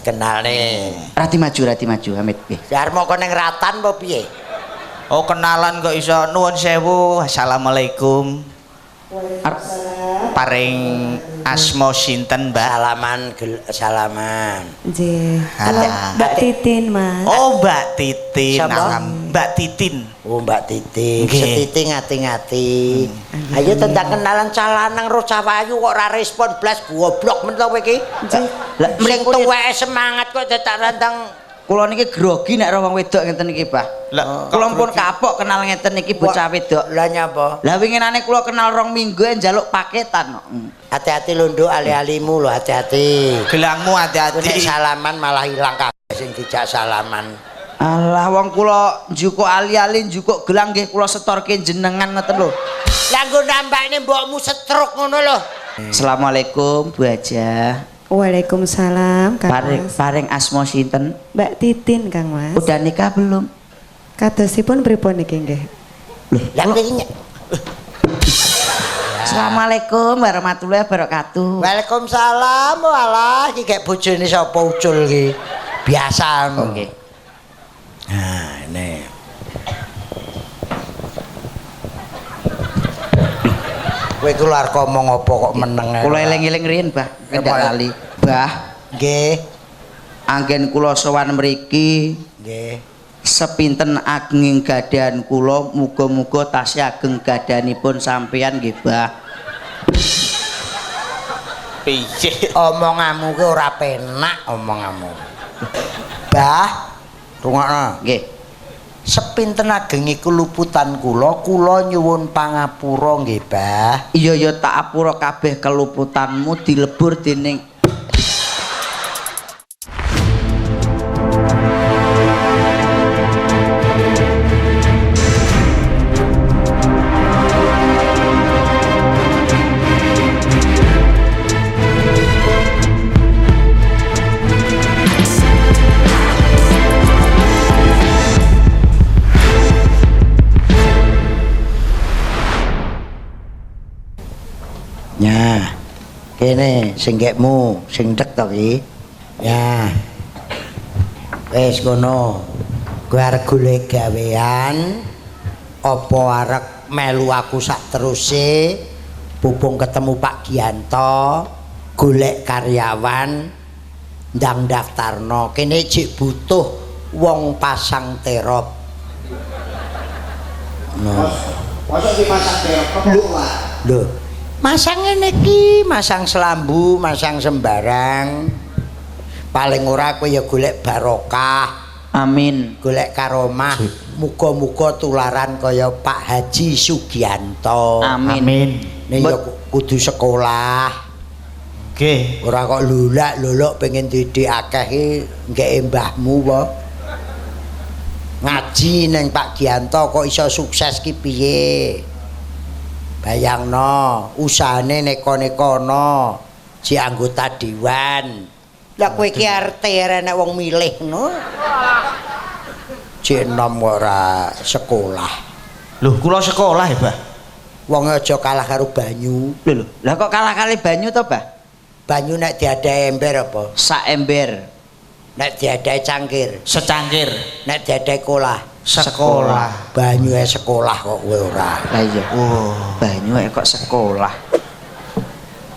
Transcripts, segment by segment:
Dikenalne. Rati maju, rati maju, amit nggih. Arep kok ning ratan apa piye? Oh, kenalan kok iso nuwun sewu. Assalamualaikum. Paring asma sinten, Mbak? Salaman salaman. Nggih. Kalau Mbak Titin, Mas. Oh, Mbak Titin. Siapa? Mbak Titin. Oh, Mbak Titin. Nggih. Setiti ngati-ngati. Ayo tentang kenalan calanang ro cawayu kok ora respon blas goblok men to kowe iki. Nggih. Lah Sing tuweke semangat kok dadak rantang. Kula niki grogi nek ro wong wedok ngeten iki, Bah. Lah, Kula pun kapok kenal ngeten iki bocah wedok. Lah nyapa? Lah winginane kula kenal rong minggu njaluk paketan kok. Hati-hati lho nduk ali-alimu lho hati-hati. Gelangmu Nek hati-hati. salaman malah ilang kabeh sing dijak salaman. Alah wong kula njukuk ali-ali njukuk gelang nggih kula setorke jenengan ngoten lho. Lah nggo nambakne mbokmu stroke ngono lho. Assalamualaikum Bu Hajah. Waalaikumsalam, Kang Paring Mas. paring asma sinten? Mbak Titin, Kang Mas. Udah nikah belum? Kadosipun pripun niki nggih? Lah kowe iki Assalamualaikum warahmatullahi wabarakatuh. Waalaikumsalam. Walah iki gek bojone sapa ucul iki. Biasa ngono. Oke. Nah, ini. Kowe iku lho arep ngomong apa kok meneng ae. Kula eling-eling riyin, Bah. Ndak lali. Bah, Nggih. anggen kula sowan mriki Nggih. sepinten agenging gadahan kula muga-muga tasih ageng gadanipun sampeyan nggih, Bah. Piye? Omonganmu ki ora penak omonganmu. Bah, rungokno. Nggih. Sepinten agenge keluputan kula, kula nyuwun pangapura nggih, Bah. Iya ya tak apura kabeh keluputanmu dilebur dening Ya. Kene sing gekmu, sing dek to ki. Ya. Wis ngono. Kowe arep golek gawean apa arep melu aku sak teruse pupung ketemu Pak Gianto golek karyawan ndang daftarno. Kene jek butuh wong pasang terop. No. Mosok dipasang terop kok Lho, masang ngene iki, masang selambu, masang sembarang. Paling ora kowe ya golek barokah, Amin. golek karomah. Muga-muga tularan kaya Pak Haji Sugianto. Amin. Ning ya kudu sekolah. Nggih. Ora kok lulak-luluk pengen didik akeh iki nggeke mbahmu apa. Ngaji ning Pak Gianto kok iso sukses ki piye? Bayangno, usahane neko-nekono, ji anggota dewan. Lah kowe iki RT nek wong milih no. Jek enom kok ora sekolah. Lho, kula sekolah ya, Bah. Wong aja kalah karo banyu. Lho lho, lah kok kalah kali banyu to, Bah? Banyu nek diadahi ember apa? Sak ember. Nek diadahi cangkir, Secangkir. nek diadahi kolah. Sekolah. Banyu e sekolah kok kowe ora. Lah iya. Oh, Banyu kok sekolah.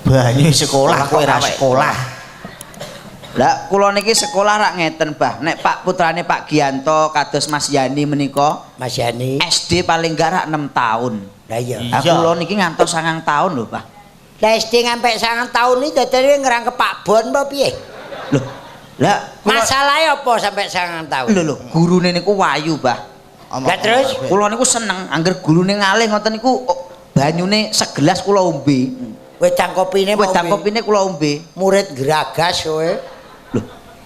banyu sekolah kowe ora sekolah. Lah kula niki sekolah rak ngeten, Bah. Nek Pak putrane Pak Gianto kados Mas Yani menika Mas Yani. SD paling gak rak 6 tahun. Lah iya. Lah kula niki ngantos 9 tahun lho, Bah. Lah SD ngampe 9 tahun iki dadane ngrangkep Pak Bon apa piye? Lho. Lah masalahe apa sampe 9 tahun? Lho lho, gurune niku wayu, Bah. Lah terus kula niku seneng angger gurune ngalih ngoten niku banyune segelas kula ombe. Wedang kopine Wedang kopine kula ombe. Murid geragas kowe. Lho,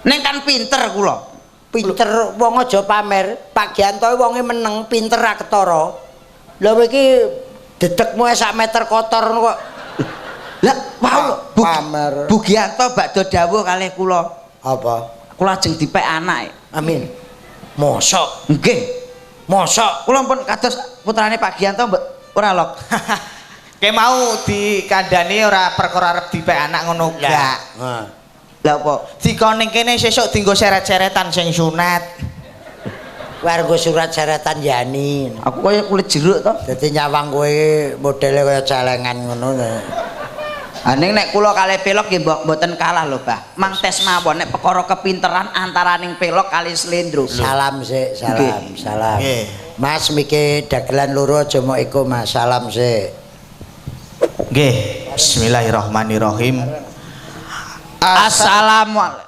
ning kan pinter kula. Pinter wong aja pamer. Pak Gianto wonge meneng, pinter ra ketara. Lha kowe iki dedekmu sak meter kotor kok. Lah, wau pamer. Bu Gianto bakdo dawuh kalih kula. Apa? Kula ajeng dipek anake. Amin. Mosok. Nggih. Mosok. Kula pun kados putrane Pak Gianto ora lok. Kayak mau dikandani ora perkara arep dipek anak ngono gak. Heeh. Lah apa? Dikon ning kene sesuk dienggo seret-seretan sing sunat. Kowe arep nggo surat seretan Yani. Aku kaya kulit jeruk to. Dadi nyawang kowe modele kaya celengan ngono. Ha ning nek kula kalih pelok nggih mbok mboten kalah lho, Bah. Mang tes mawon nek perkara kepinteran antaraning pelok kalih slendro. Salam sik, salam, salam. Nggih. Mas miki dagelan loro aja mok iku Mas, salam sik. Nggih. Bismillahirrahmanirrahim. Assalamualaikum.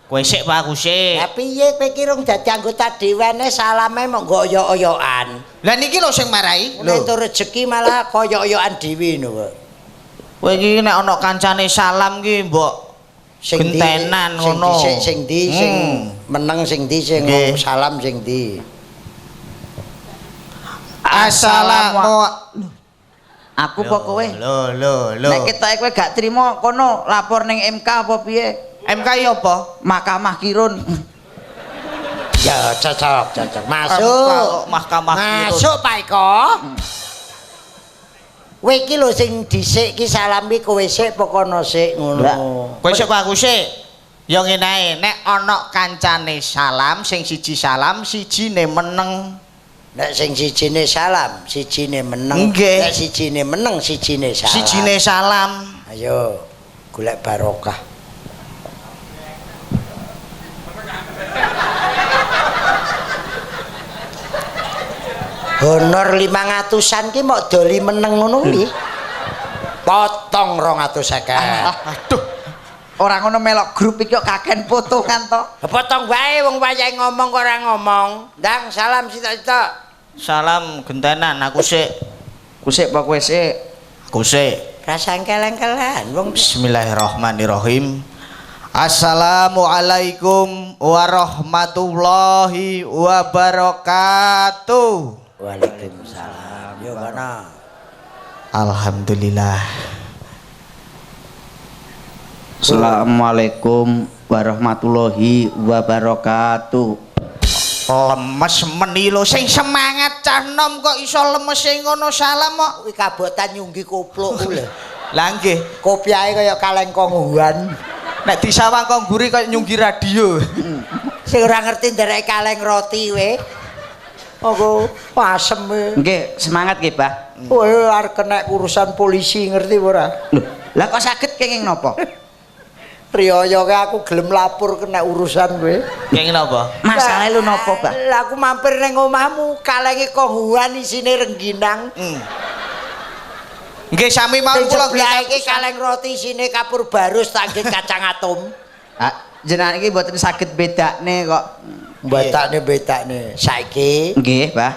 Kowe sik Pak aku sik. Lah piye kowe ki rung dadi anggota dewane salame mok nggo oyok-oyokan. Lah niki lho sing marai. Nek entuk rezeki malah koyok-oyokan dhewe lho kok. Kowe iki nek ana kancane salam ki mbok Sing ndi- gentenan sing ngono. dhisik sing ndi sing meneng sing ndi sing Nggih. salam sing ndi. Assalamualaikum. Aku apa kowe? Lho lho lho. Nek ketoke kowe gak trimo kono lapor ning MK apa piye? MK iki apa? Mahkamah Kirun. Ya cocok, cocok. MK Masuk. kok Mahkamah Kirun. Masuk Pak Eko. Kowe iki lho sing dhisik ki salam ki kowe sik apa kono sik ngono. Lah. Kowe sik aku sik. Ya ngene ae, nek ana kancane salam, sing siji salam, sijine meneng. Nek sing sijine salam, sijine meneng. Nggih. Nek sijine meneng, sijine salam. Sijine salam. Ayo golek barokah. Honor 500-an ki mok doli meneng ngono kuwi. Potong 250. Aduh, Ora ngono melok grup iki kok kaken potongan to. Potong wae wong wayahe ngomong kok ora ngomong. Ndang salam sitok-sitok. Salam gentenan aku sik. Ku sik apa kowe sik? Aku sik. Rasa engkel-engkelan wong. Bismillahirrahmanirrahim. Assalamualaikum warahmatullahi wabarakatuh. Waalaikumsalam. Yo kono. Alhamdulillah. Assalamualaikum warahmatullahi wabarakatuh. Lemes meni lho sing semangat cah nom kok iso lemes sing ngono salam kok. Kuwi kabotan nyunggi koplok ku lho. Lah nggih, Kopiahe kaya kaleng konghuan. nek disawang kok mburi kaya nyunggi radio. Sing ora ngerti ndereke kaleng roti we. Aku asem we. Nggih, semangat nggih, Bah. Kowe arep kena urusan polisi ngerti ora? Lho, lah kok saged kenging napa? Riyaya kae aku gelem lapor kena urusan kowe. Kenging napa? Masalahe lho napa, Bah? Lah aku mampir ning omahmu kalenge konghuan isine rengginang. Nggih sami mawon Sing kula sebelah iki kaleng roti isine kapur barus tak nggih kacang atom. Ah, jenengan iki mboten saged bedakne kok. Betakne. Saiki Nggih, Bah.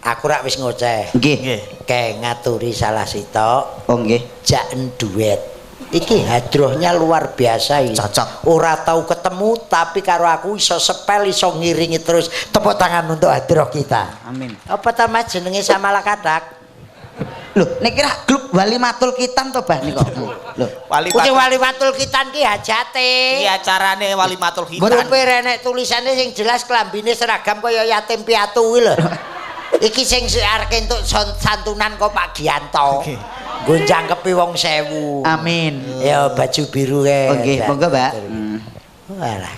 aku rak wis ngoceh. Nggih. Nggih. Ke ngaturi salah sitok Oh nggih. jaken duet. Iki hadrohnya luar biasa iki. Cocok. Ora tau ketemu tapi karo aku iso sepel iso ngiringi terus. Tepuk tangan untuk hadroh kita. Amin. Apa ta Mas jenenge Samalakatak? Lho, niki rak grup Walimatul Kitan to, Bah niku. Lho, Wali Kuwi Walimatul Kitan ki hajate. Iki acarane Walimatul Khitan. Grupe renek tulisane sing jelas klambine seragam kaya yatim piatu kuwi lho. Iki sing arep entuk santunan kok Pak Gianto. Nggo jangkepi wong 1000. Amin. Ya baju biru kae. Oh nggih, monggo, Mbak. Walah.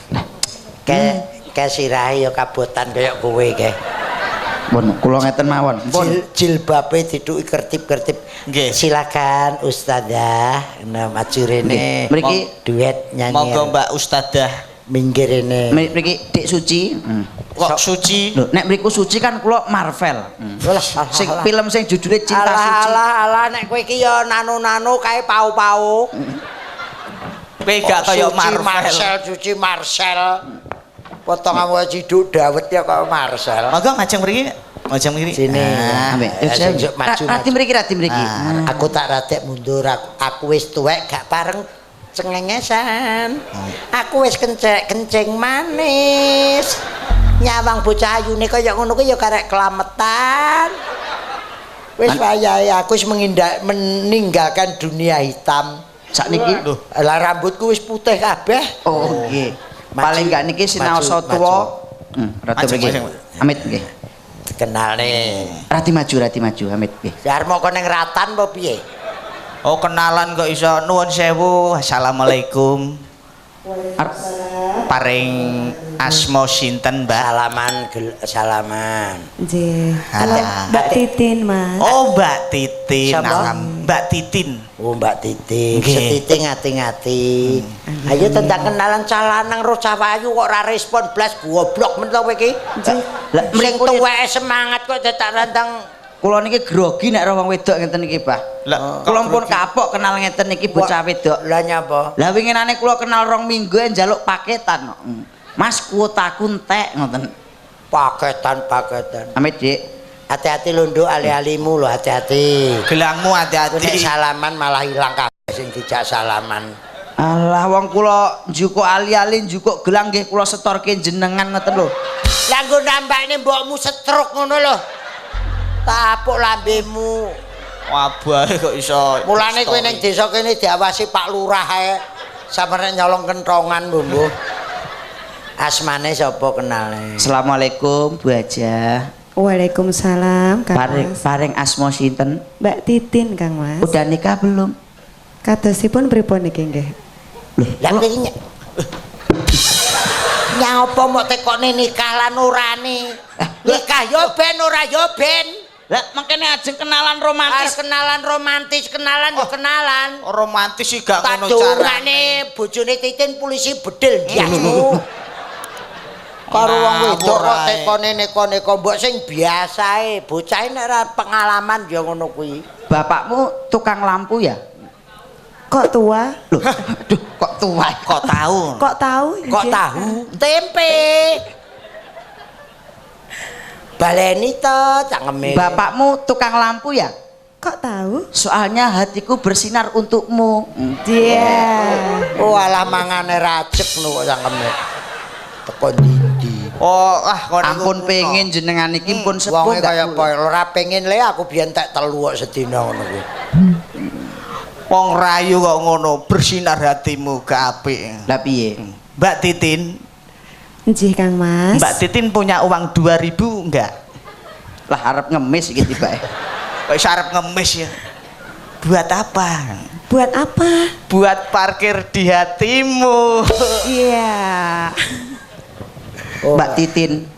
Ke sirahe ya kabotan kaya kowe ke. Pun kula ngeten mawon. Pun Jilbabe dituki kertip-kertip. Nggih. Silakan ustazah, nah maju rene. Mriki duet nyanyi. Monggo Mbak Ustadzah. Minggir rene. Mriki Dik Suci. Kok suci? Lho, nek mriku suci kan kula Marvel. Walah, Sing film sing judule Cinta alah, Suci. Alah, alah nek kowe iki ya nano-nano kae pau-pau. Kowe gak kaya Suci Marvel. Marcel, Suci Marcel. Potongan wae ciduk dawet ya kaya Marcel. Monggo ngajeng mriki. Ngajeng mriki. Sini. Ah, Ambek. Sing sok maju. Rati mriki, rati mriki. Aku tak ratek mundur, aku wis tuwek gak pareng cengengesan. Aku wis kencek kencing manis. Nyawang bocah ayune kaya ngono kuwi ya karek kelametan. Wis wayahe aku wis meninggalkan dunia hitam. Sakniki Lah rambutku wis putih kabeh. Oh nggih. Paling gak niki sinaosa maju, tuwa. Rada Maju, mriki. maju. Amit nggih. Kenal nih. Rati maju, amit nggih. Arep kok ning ratan apa piye? Oh kenalan kok iso nuwun sewu. Assalamualaikum. Paring asma sinten, Mbak? Salaman salaman. Nggih. Halo Ah. Mbak Titin, Mas. Oh, Mbak Titin. Siapa? Mbak Titin. Oh, Mbak Titin, Nggih. setitik ngati-ngati. Ayo tentang kenalan calanang ro cawayu kok ora respon blas, goblok men to kowe iki. Nggih. Lah Sing mriku tuweke semangat kok dadak rantang. Kula niki grogi nek ro wong wedok ngeten iki, Bah. Lah, Kula pun kapok kenal ngeten iki bocah wedok. Lah nyapa? Lah winginane kula kenal 2 minggu njaluk paketan kok. Mas, kuotaku entek ngoten. Paketan-paketan. Amit, Dik. Hati-hati lho, Nduk, ali-alimu lho, hati-hati. Gelangmu Kowe nek hati-hati. salaman malah ilang kabeh sing dijak salaman. Alah, wong kula njukuk ali-ali, njukuk gelang nggih kula setorke jenengan ngoten lho. Lah nggo nambakne mbokmu setruk ngono lho. Tapuk lambemu. Wabahe kok iso. Mulane kowe ning desa kene diawasi Pak Lurah ae. Sampe nyolong kentongan mbuh. Asmane sapa kenale? Assalamualaikum, Bu Haja. Waalaikumsalam, Kang Paring Mas. paring asma sinten? Mbak Titin, Kang Mas. Udah nikah belum? Kadosipun pripun niki nggih? Lah kowe iki nyapa mok tekokne nikah lan orane? Nikah yo ben, ora yo ben. Lah mangkene ajeng kenalan Arep romantis. kenalan romantis, kenalan yo kenalan. Romantis sih gak Tak ngono carane. dongane bojone Titin polisi bedil ndiasmu. Karo wong wedok kok Ngawur ae. tekone neko-neko, mbok sing biasae. Bocah nek ora pengalaman ya ngono kuwi. Bapakmu tukang lampu ya? Kok tua? Loh, aduh, kok tua? Kok tahu? Kok tahu? Kok Nggih. tahu tempe. Baleni to cangkeme. Bapakmu tukang lampu ya? Kok tahu? Soalnya hatiku bersinar untukmu. Dia. Oh alah, mangane rajek lho kok cangkeme. Teko ndi? Oh, ah kon niku Ampun kuno. pengen jenengan iki pun sepuh Wonge gak kaya kula. apa ora pengen le, aku biyen tek telu kok sedina ngono kuwi. Wong rayu kok ngono, bersinar hatimu gak apik. Lah piye? Mbak Titin, Nggih, Kang Mas. Mbak Titin punya uang 2000 enggak? Lah arep ngemis iki tibake. Kok iso arep ngemis ya? Buat apa? Buat apa? Buat parkir di hatimu. Iya. Oh. Mbak Titin,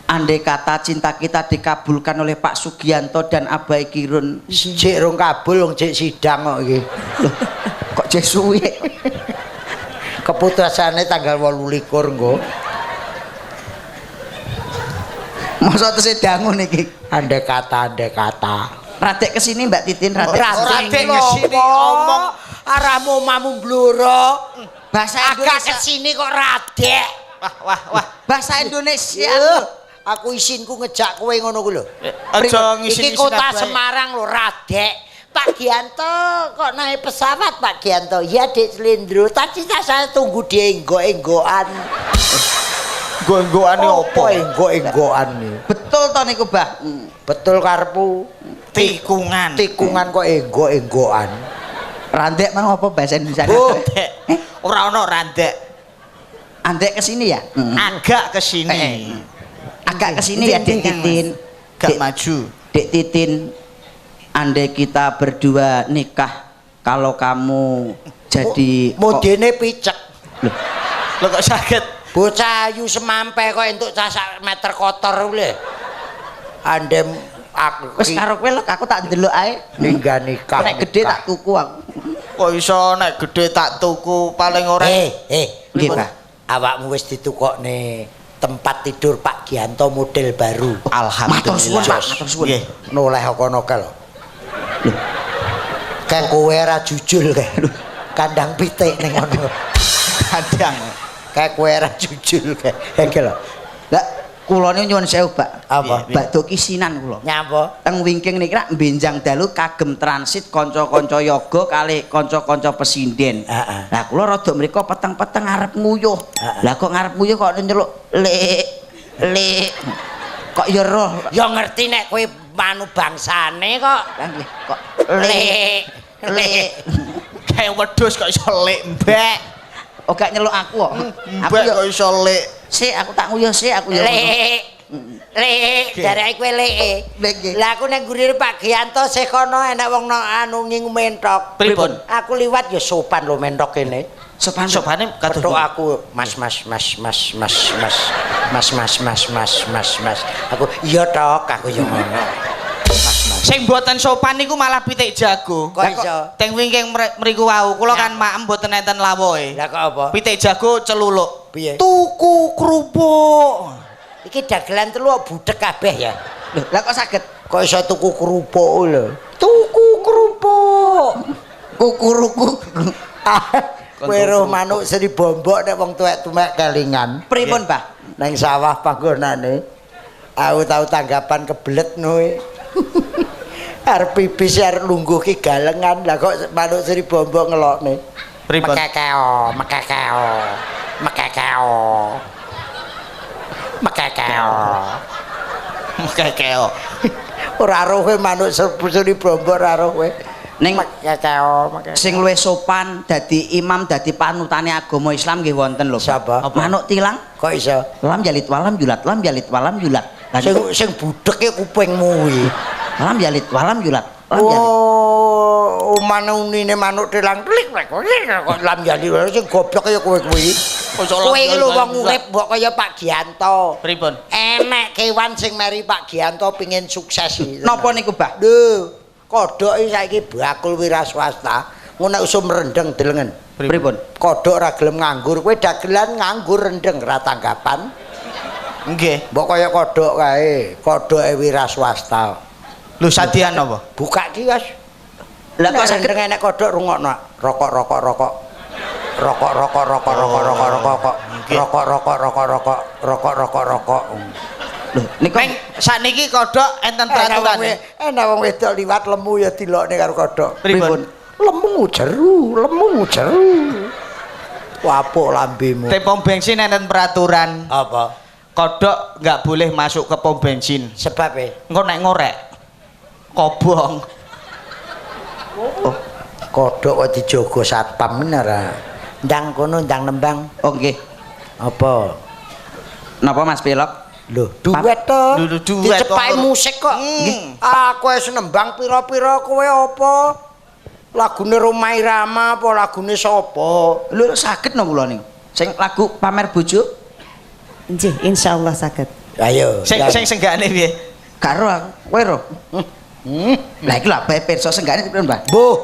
andai kata cinta kita dikabulkan oleh Pak Sugianto dan Abai Kirun. Jek rong kabul wong jek sidang kok iki. Loh, kok jek suwe? Keputusane tanggal 28 nggo. Masa tesih dangu niki. Andai kata, andai kata. Radek kesini, Mbak Titin, radek. Radek kesini omong. Arahmu omamu bluro. Bahasa Agak Indonesia. kesini kok radek. Wah, wah, wah. Bahasa Indonesia. Yuh, aku isinku ngejak kowe ngono ku lho. Aja ngisin-isin Iki kota abae. Semarang lho, radek. Pak Gianto kok naik pesawat, Pak Gianto? Ya, Dek Slendro, tadi saya tunggu dia enggok-enggokan. Nggo-nggokane opo? Enggok-enggokan nih? Betul to niku, Bah? Betul karepmu. Tikungan. Tikungan kok enggok-enggokan. Randek mang apa bahasa Indonesia? Bu. Randek. Ora ono randek. Andek kesini ya? Agak ke sini. Agak kesini ya, Dek Titin. Gak Dek, maju. Dek Titin, andai kita berdua nikah, kalau kamu jadi Modene picek. Loh, Lho kok sakit? Bocah ayu semampe kok entuk cah sak meter kotor lho. Andem aku wis karo kowe lho, aku tak ndelok ae. ninggal nikah. Nek gede tak tuku aku. Kok iso nek gede tak tuku paling ora. Eh, eh, Nggih, Pak. Awakmu wis ditukokne tempat tidur Pak Gianto model baru. Matur suwun, Alhamdulillah. Pak, matur suwun. Nggih. Noleh kono kae lho. Kayak kowe ora jujur kae. Kandang pitik ning ngono. Kadang. Kayak kowe ora jujur kae. Iki lho. Lah kula niku nyuwun sewu, Pak. Apa? Bakdo kisinan kula. Nyapa? Teng wingking niki rak benjang dalu kagem transit kanca-kanca yoga kalih kanca-kanca pesinden. Heeh. Lah kula rada mriku peteng-peteng arep nguyuh. Heeh. Lah kok ngarep nguyuh kok nyeluk lek lek. Kok ya roh. Ya ngerti nek kowe manu bangsane kok. Lah nggih, kok lek Lek lek. Kayak wedhus kok iso lek mbek. Oh gak nyeluk aku kok. Aku Mbek yo kok iso lek. sik aku tak nguyuh sik aku ya. Lek. Lek, darake kowe lek. Lek, nggih. Lah aku nang gurine Pak Gianto sih kono enek wong no, anu ngingu mentok. Pripun? Aku liwat ya sopan lho mentok kene. Sopan. Sopane kados Petuk aku, Mas mas mas mas mas mas mas mas mas mas mas mas. Aku iya tok, aku yo ngono. Mas mas. Sing mboten sopan niku malah pitik jago. Kok iso? Teng wingking mriku wau kula kan maem mboten enten lawohe. Lah kok apa? Pitik jago celuluk. Piye? Tuku kerupuk. Iki dagelan telu kok budek kabeh ya. Lho, lah kok saged? Kok iso tuku kerupuk lho? Tuku kerupuk. Kukuruku. Kowe roh manuk Sri Bombok nek wong tuwek-tuwek kelingan. Pripun, Mbah? Neng sawah panggonane. Aku tau tanggapan kebelet noe. Arep pipis arep lungguh ki galengan. Lah kok manuk Sri Bombok ngelokne. Pripun? Mekekeo, mekekeo. Mekekeo. Mekekeo. Mekekeo. Ora roh kowe manuk Sri Bombok ora roh kowe. Ning mekekeo, mekekeo. Sing luwih sopan dadi imam dadi panutane agama Islam nggih wonten lho. Sapa? Manuk tilang. Kok iso? Lam yalit walam yulat, lam yalit walam yulat. Lah Sing sing budheke kupingmu kuwi. lam yalit walam yulat. Lam yalit. Oh, manunine manuk tilang klik klik kok lam yali sing goblok kaya kowe kuwi. Kowe iki lho wong urip mbok kaya Pak Gianto. Pripun? Enek kewan sing meri Pak Gianto pingin sukses iki. Napa niku, Mbah? Lho, kodhok iki saiki bakul wira swasta. Ngono nek usum rendeng delengen. Pripun? Kodhok ora gelem nganggur, kowe dagelan nganggur rendeng ra tanggapan. Nggih. Mbok kaya kodhok kae, kodhoke wira swasta. Lho sadian apa? Buka kios. Lah kok saged rendeng enek kodhok rungokno. Rokok rokok rokok. Rokok rokok rokok rokok rokok rokok. Rokok rokok rokok rokok rokok rokok rokok. Lho, niku Peng sakniki kodhok enten peraturan. Enak wong wedok liwat lemu ya dilokne karo kodhok. Pripun? Lemu jeru, lemu jeru. Wapuk lambemu. Teng pom bensin enten peraturan. Apa? Kodhok nggak boleh masuk ke pom bensin. Sebabe? Engko nek ngorek kobong. Oh, kodhok kok dijogo satpam bener ah. Ndang kono ndang nembang. Oh nggih. Apa? Napa Mas Pilok? Lho, duet to. Lho, duet kok. Dicepaki musik kok. Hmm. Aku wis nembang pira-pira kowe apa? Lagune Rhoma Irama apa lagune sapa? Lho saged no kula niku. Sing lagu Pamer Bojo? Nggih, insyaallah saged. Ayo. Sing sing senggane piye? Karo aku. Kowe ro. Lah iki lho abahe pirsa senggane pripun, Mbah? Mbuh.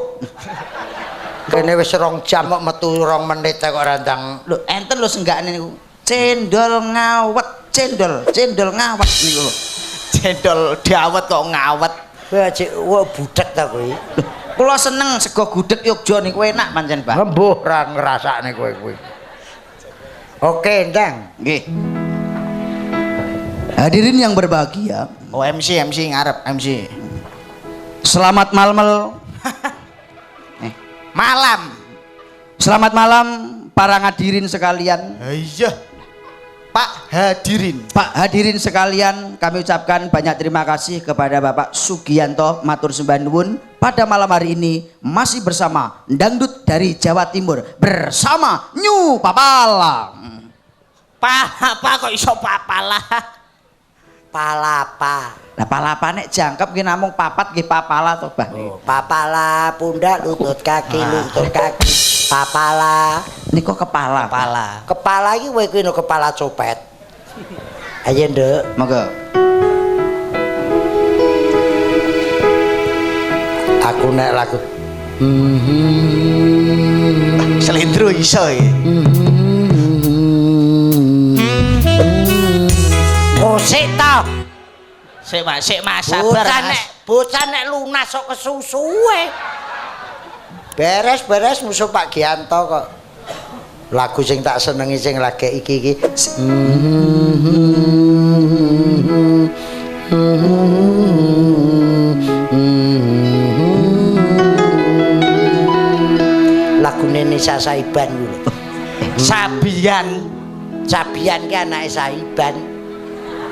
Kene wis 2 jam kok metu 2 menit kok ora ndang. Lho enten lho senggane niku. Cendol ngawet, cendol, cendol ngawet niku lho. Cendol dawet kok ngawet. Kowe aja wah budek ta kowe. Kula seneng sego gudeg Yogya niku enak pancen, Pak. Ngembuh ra ngrasakne kowe kuwi. Oke, ndang. Nggih. Hadirin yang berbahagia. Oh, MC MC ngarep MC. Selamat malam. Malam. Selamat malam para hadirin sekalian. Iya. Pak hadirin. Pak hadirin sekalian, kami ucapkan banyak terima kasih kepada Bapak Sugianto matur sembah nuwun. Pada malam hari ini masih bersama Dangdut dari Jawa Timur bersama New Papala. Pak, apa kok iso papala? Palapa. Lah palapa nek jangkep nggih namung papat nggih papala to, Bah. Oh, papala pundak lutut kaki lutut kaki. Papala. Niku kepala. Kepala. Kepala iki kowe kuwi no kepala copet. Ayo, Nduk. Monggo. Aku nek lagu Selindro iso iki. Kosek ta. Sik Mas, sik Mas, sabar Mas. Bocah nek lunas kok kesusuwe. Beres-beres musuh Pak Gianto kok. Lagu sing tak senengi sing lagi iki iki. Lagune Nisa Saiban kuwi lho. Sabian. Sabian ki anake Saiban.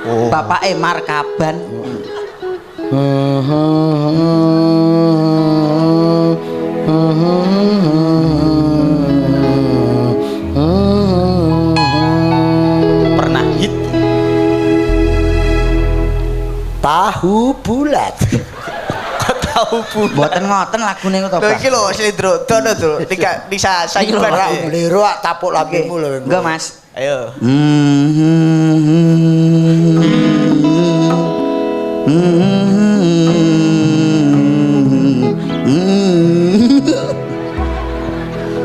Oh. Bapake Markaban. Pernah hit. Tahu bulat. Kok tahu Hubungan. Mboten ngoten lagune ngono to, Lho Pak. iki lho Slendro, dono lho, tiga bisa sayuban. Ora bliru ak tapuk lambemu lho. Enggak, Mas. Ayo.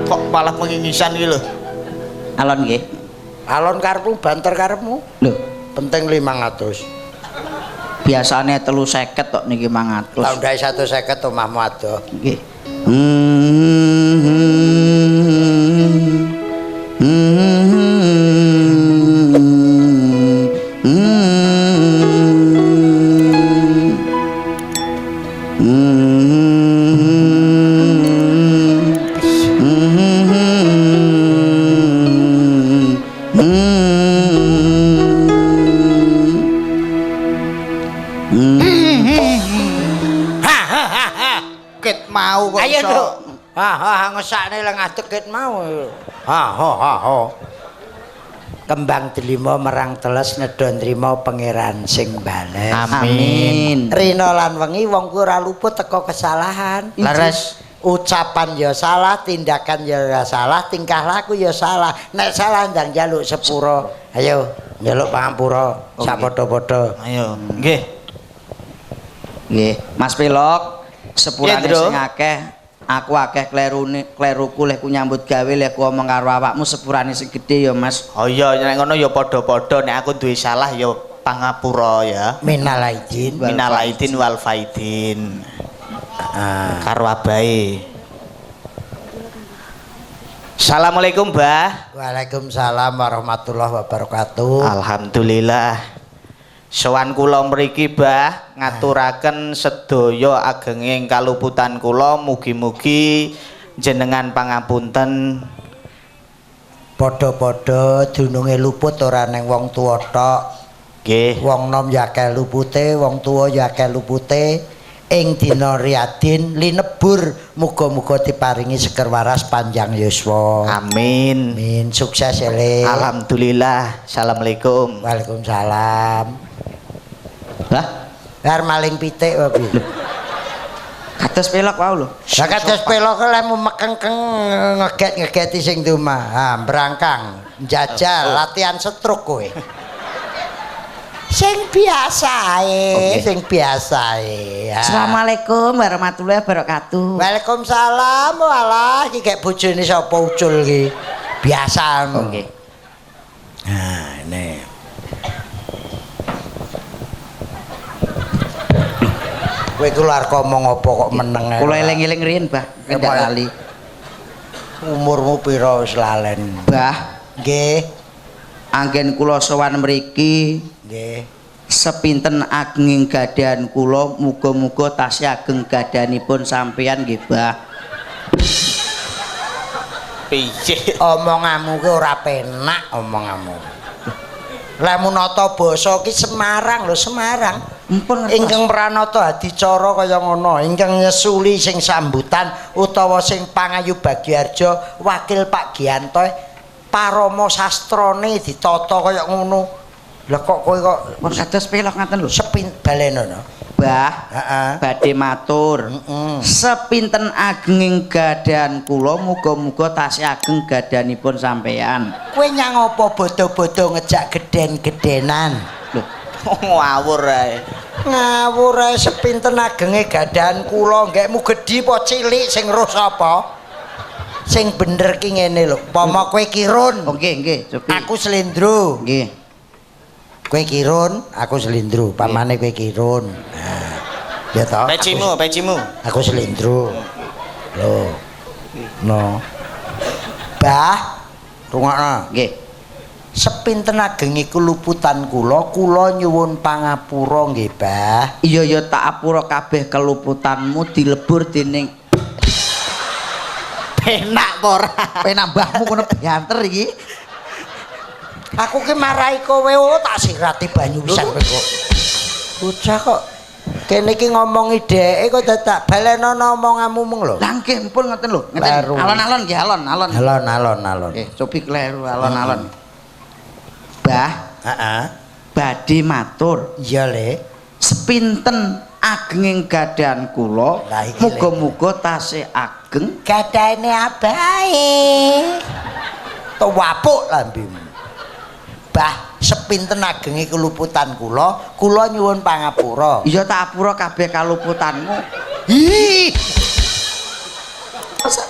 Kok malah mengingisan iki lho. Alon nggih. Alon karepmu banter karepmu. Lho, Penting 500. biasane 350 tok niki 500. Lah ndai 150 omahmu adoh. Nggih. Ha ha ha ha. Ket mau kok Ayo, iso. Nduk. Ha ha ha ngesakne lengah tekit mau. Ha ho ha ho. Kembang delima merang teles nedha nrima pangeran sing bales. Amin. Rina lan wengi wong kuwi ora luput teko kesalahan. Leres. Ucapan ya salah, tindakan ya salah, tingkah laku ya salah. Nek salah ndang njaluk sepuro. Ayo, njaluk pangampura sak padha-padha. Ayo. Nggih. Nggih, Mas Pelok, sepurane Piye, Ndro? sing akeh, aku akeh klerune, kleruku leh ku nyambut gawe leh ku omong karo awakmu sepurane sing gedhe ya, Mas. Oh iya nek ngono ya padha-padha nek aku duwe salah ya pangapura ya. Minal aidin. Minal aidin wal faidin. Ah. Karo abahe. Assalamualaikum, Mbah. Waalaikumsalam warahmatullahi wabarakatuh. Alhamdulillah. Sowan kula mriki, Mbah, ngaturaken sedaya agenging kaluputan kula mugi-mugi jenengan pangapunten. Padha-padha dununge luput ora neng wong tuwa tok. Nggih. Wong nom ya akeh lupute, wong tuwa ya akeh lupute. Ing dina Riyadin linebur muga-muga diparingi seger waras panjang yuswa. Amin. Amin. Sukses ele. Alhamdulillah. Assalamualaikum. Waalaikumsalam. Lah, Lar maling pitik wae piye? kados pelok wau lho. Lah kados pelok lemu mekengkeng ngeget-ngegeti sing dumah. Ha, brangkang, njajal latihan stroke kowe. Sing biasa ae, Oke. sing biasa ae. Ha. Assalamualaikum warahmatullahi wabarakatuh. Waalaikumsalam. Walah, iki gek bojone sapa ucul iki. Biasa ngono. Oke. Nah, ini. Kowe ku lho arep ngomong apa kok meneng ae. Kula eling-eling riyin, Bah, kendak Pak. lali. Umurmu pira wis lalen? Bah, Nggih, anggen kula sowan mriki nggih. sepinten agenging gadahan kula muga-muga tasih ageng gadanipun sampeyan nggih, Bah. Piye? Omonganmu ki ora penak omonganmu. Lemu nata basa ki Semarang lho, Semarang. Mumpun ngertos. Ingkang pranata adicara kaya ngono, ingkang nyesuli sing sambutan utawa sing pangayu Bagiarja wakil Pak Gianto parama sastrane ditata kaya ngono. Lah kok kowe kok Pun kados pelok ngaten lho. sepin balenono. Bah, Heeh. badhe matur. Heeh. Sepinten agenging gadahan kula muga-muga tasih ageng gadanipun sampeyan. Kowe nyang apa bodo-bodo ngejak gedhen-gedhenan? Lho, Ngawur ae. Ngawur ae sepinten agenge gadahan kula, nggekmu gedhi apa cilik sing roh sapa? Sing bener ki ngene lho, pomo kowe kirun, oh nggih nggih, cobi. aku slendro. Nggih. Kowe kirun, aku slendro, pamane kowe kirun. Nah. Ya toh? Pecimu, pecimu. Aku slendro. Lho. No. Bah, rungokno. Nggih. Sepinten agenge keluputan kula, kula nyuwun pangapura nggih, Bah. Iya ya tak apura kabeh keluputanmu dilebur dening Penak apa ora? penambahmu kono banter iki. Aku ki marahi kowe, oh tak sirati banyu pisan kowe kok. Bocah kok kene iki ngomongi dheke kok dadak balenono omonganmu mung lho. Lah nggih mpun ngoten lho. Ngeten. Kleru. Alon-alon nggih alon, alon. Alon alon alon. Nggih, cobi kleru alon-alon. Bah, Heeh. badhe matur. Iya, Le. Sepinten Agenging gadahan kula muga-muga tasih ageng gadane abahe. Tuwapuk lambemu. Bah, sepinten agenge keluputan kula, kula nyuwun pangapura. Iya tak apura kabeh kaluputanmu. Ih.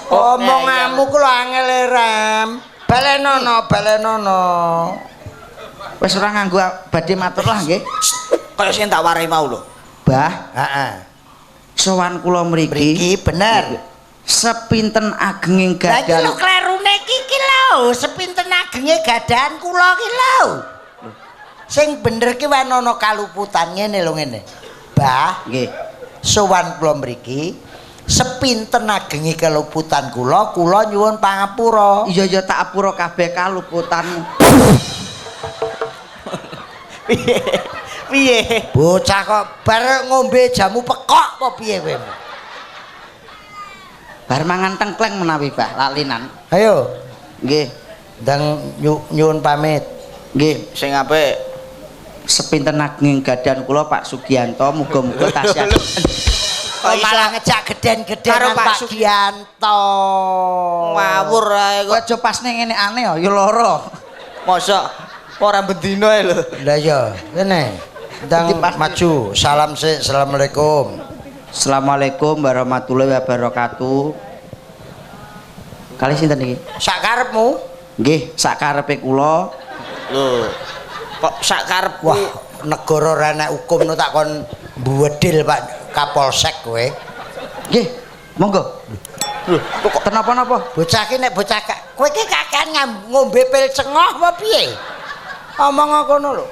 Omonganmu ku lho angel Ram. Balenono, balenono. Wis ora nganggo badhe matur lah nggih. Kaya sing tak warai mau lho. Bah, heeh. Sowan kula mriki. Mriki bener. Sepinten agenging Lah iki gadahan. lho klerune iki ki lho, sepinten agenge gadahan kula ki lho. Sing bener ki wanono kaluputan ngene lho ngene. Bah, nggih. Sowan kula mriki sepinten agenge kaluputan kula, kula nyuwun pangapura. Iya ya tak apura kabeh kaluputanmu. Piye? Piye? Bocah kok bar ngombe jamu pekok apa piye kowe? Bar mangan tengkleng menawi Bah, lalinan. Ayo, nggih. Ndang nyuwun pamit. Nggih, sing apik. Sepinten agenging gadahan kula Pak Sugianto, muga-muga tasih ageng. Kok malah ngejak geden-gedenan Karo Pak Pak Sugianto. Ngawur ae kok. Aja pas ning ngene aneh ya lara. Mosok ora bendino ae lho. Lah iya, ngene. Ndang maju, salam sik, assalamualaikum. Assalamualaikum warahmatullahi wabarakatuh. Kali sinten iki? Sak karepmu? Nggih, sak karepe kula. Lho. Kok sak karepku? Wah, negara ora enek hukum no tak kon mbedil Pak Kapolsek kowe. Nggih, monggo. Lho, kok kenapa-napa? Bocah ki nek bocah kowe iki kakean ngombe pil cengoh apa piye? Omong ngono lho.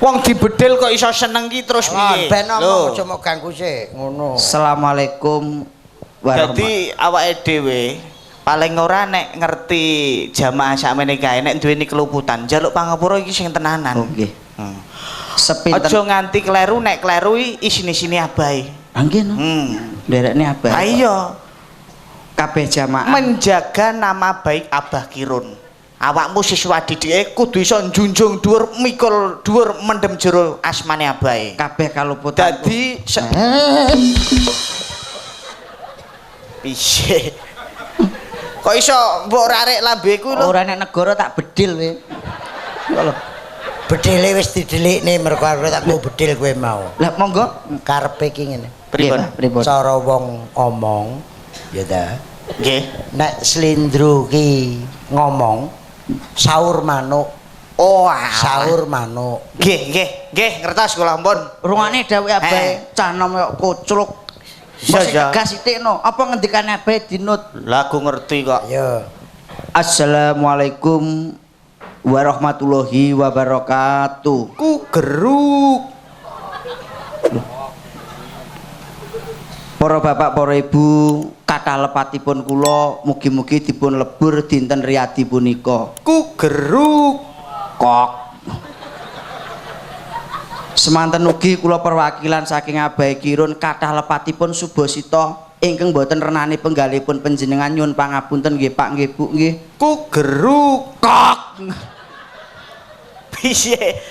Wong dibedil kok iso seneng ki terus piye? Ben omong aja mok ganggu sik, ngono. Assalamualaikum warahmatullahi. Dadi awake dhewe paling ora nek ngerti jamaah sakmene kae nek duweni keluputan njaluk pangapura iki sing tenanan. Oh nggih. Sepinten Aja nganti kleru, nek kleru isini-sini abahe. Ah nggih no. Nderekne abahe. Ha iya. Kabeh jamaah menjaga nama baik Abah Kirun. Awakmu siswa didike kudu iso njunjung dhuwur, mikul dhuwur, mendem jero asmane abahe. Kabeh kaluputan. Dadi piye? Kok iso mbok rarik lambeku lho? Ora nek negara tak bedil kowe. Kok lho. Bedile wis didelikne mergo aku tak nggo bedil kowe mau. Lah monggo karepe iki ngene. Pripun? Pripun? Cara wong omong ya ta. Nggih. Nek slindro ki ngomong saur manuk. Oh, saur manuk. Nggih, nggih, nggih, ngertos kula ampun. Rungane dawuh abahe cah nom kok kocluk. Mesti gas sithik no. Apa ngendikane abahe dinut? Lah aku ngerti kok. Ayo. Assalamualaikum warahmatullahi wabarakatuh. Ku geruk. Para bapak, para ibu, kathah lepatipun kula mugi-mugi dipun lebur dinten riyadi punika. Ku geruk. Kok. Semanten ugi kula perwakilan saking Abahe Kirun kathah lepatipun subasita ingkang boten renani penggalipun panjenengan nyuwun pangapunten nggih Pak nggih Bu nggih. Ku geruk. Kok. Piye?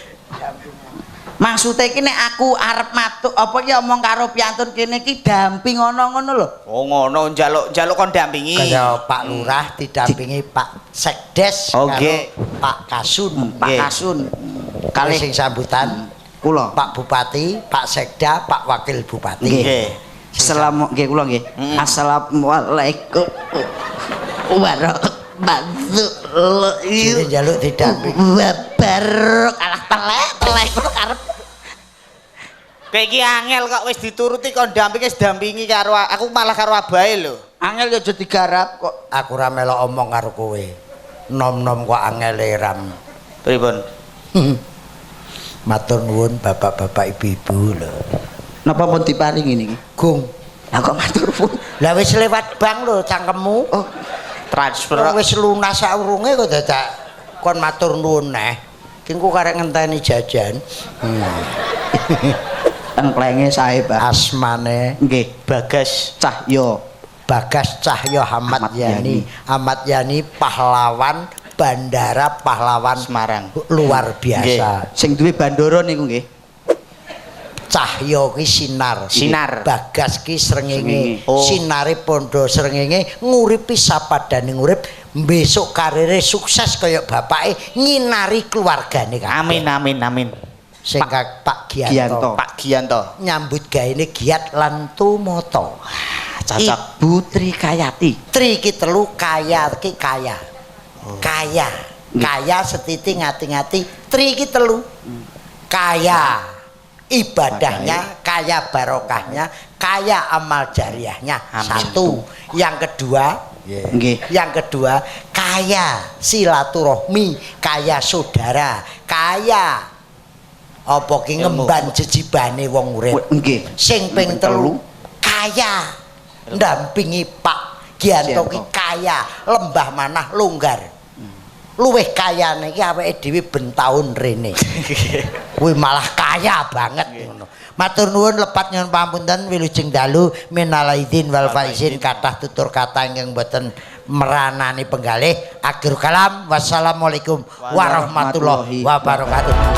Maksude iki nek aku arep matuk apa iki omong karo piantun kene iki damping ana ngono lho. Oh ngono njaluk kon dampingi. Kaya Pak Lurah didampingi Pak Sekdes oh, karo Pak Kasun. Pak Kasun. Kalih sing sambutan kula Pak Bupati, Pak Sekda, Pak Wakil Bupati. Nggih. Assalamu nggih kula nggih. Assalamualaikum warahmatullahi njaluk didampingi. Wabarakatuh. Alah telek-telek ngono karep. Kowe iki angel kok wis dituruti kon dampingi wis dampingi karo aku malah karo abahe lho. Angel ya aja digarap kok. Aku ora melok omong karo kowe. Nom-nom kok angele ram. Pripun? Matur nuwun bapak-bapak ibu-ibu lho. Napa pun diparingi niki? Gung. Lah kok matur nuwun. Lah wis lewat bank lho cangkemmu. Oh, transfer. Wis lunas saurunge kok dadak kon matur nuwun neh. Ki engko karek ngenteni jajan. Tengklenge sae, Pak. Asmane nggih Bagas Cahyo. Bagas Cahyo Ahmad Yani. Ahmad Yani pahlawan Bandara Pahlawan Semarang. Luar biasa. Nggih. Sing duwe bandara niku nggih. Cahya ki sinar. Sinar. Bagas ki srengenge. Srengenge. Oh. Sinare pondo srengenge nguripi sapadane urip, besok karire sukses kaya bapake, nyinari keluargane kabeh. Amin, amin, amin. Sing Pak Gianto. Gianto. Pak Gianto. Nyambut gaene giat lan tumata. Cocok. Ibu Tri Kayati. Tri ki telu, kaya ki kaya. Kaya. Kaya setiti ngati-ngati, tri ki telu. Kaya ibadahnya, kaya barokahnya, kaya amal jariahnya. Amin. Satu. Yang kedua, Nggih. yang kedua, kaya silaturahmi, kaya saudara, kaya apa ki ngemban jejibane wong urip. Nggih. Sing ping telu, kaya ndampingi Pak Gianto ki kaya lembah manah longgar. Luwih kayane iki awake dhewe ben taun rene. Kuwi malah kaya banget ngono. Matur nuwun, lepat nyuwun pamunten, wilujeng dalu, minal aidin wal faizin, kathah tutur kata ingkang boten meranani penggalih. Akhir kalam, wassalamualaikum warahmatullahi wabarakatuh.